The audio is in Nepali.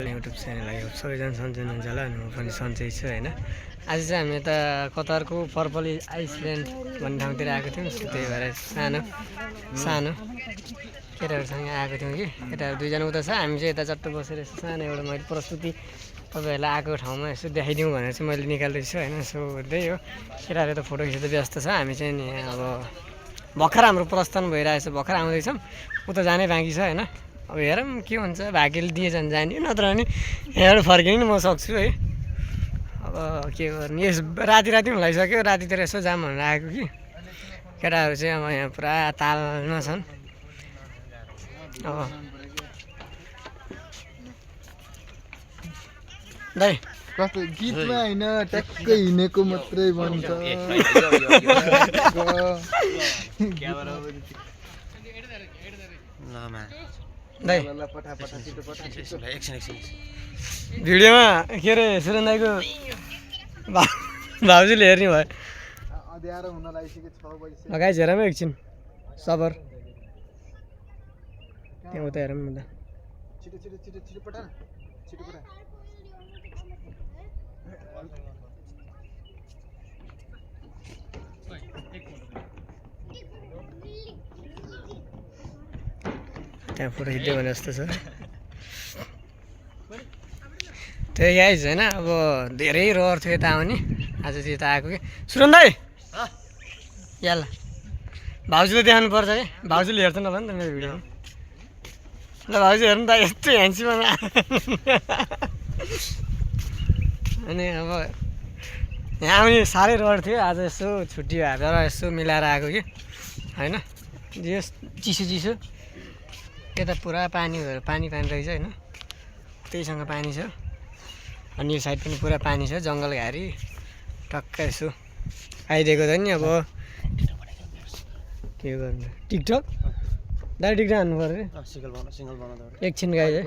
युट्युब च्यानल आयो सबैजना सन्चै हुनुहुन्छ होला अनि म पनि सन्चै छु होइन। आज चाहिँ हामी यता कतारको पर्पल आइसल्यान्ड भन्ने ठाउँतिर आएको थियौँ। त्यही भएर सानो केटाहरूसँग आएको थियौँ कि केटाहरू दुईजना उता छ, हामी चाहिँ यता चट्ट बसेर यसो सानो एउटा मैले प्रस्तुति तपाईँहरूलाई आएको ठाउँमा यसो देखाइदिउँ भनेर चाहिँ मैले निकाल्दैछु होइन। सो त्यही हो, केटाहरू त फोटो खिच्दा व्यस्त छ, हामी चाहिँ नि अब भर्खर हाम्रो प्रस्थान भइरहेछ, भर्खर आउँदैछौँ, उता जानै बाँकी छ होइन। अब हेरौँ के हुन्छ, भाग्यले दिएछन् जाने, नत्र भने यहाँबाट फर्किनु नि म सक्छु है। अब के गर्ने, यस राति पनि लगाइसक्यो, रातितिर यसो जाम भनेर आएको कि केटाहरू चाहिँ अब यहाँ पुरा तालमा छन्। अब दाइ कस्तो गीतमा होइन ट्याक्कै हिँडेको मात्रै भन्छ। दाइ भिडियोमा के अरे सुरेन दाइको भाउजूले हेर्ने भयो। गाइस हेरौँ एकछिन सबर, त्यहाँ उता हेरौँ न त। त्यहाँ फोटो खिच्दै भने जस्तो छ। त्यही गाइस होइन, अब धेरै रहर थियो यता आउने, आज चाहिँ यता आएको कि। सुरन दाइ याला भाउजूले देखाउनु पर्छ है, भाउजूले हेर्छ नभए नि त मेरो भिडियो। ल भाउजू हेर्नु त यस्तो ह्यान्सीमा अनि अब यहाँ आउने साह्रै रहर थियो, आज यसो छुट्टी भएर यसो मिलाएर आएको कि होइन। चिसो चिसो यता पुरा पानी रहेछ होइन, त्यहीसँग पानी छ। अनि यो साइड पनि पुरा पानी छ, जङ्गल घारी टक्क यसो आइदिएको छ नि। अब के गर्नु, टिकटक दाइ टिकटक हान्नु पऱ्यो अरे एकछिन गाई है।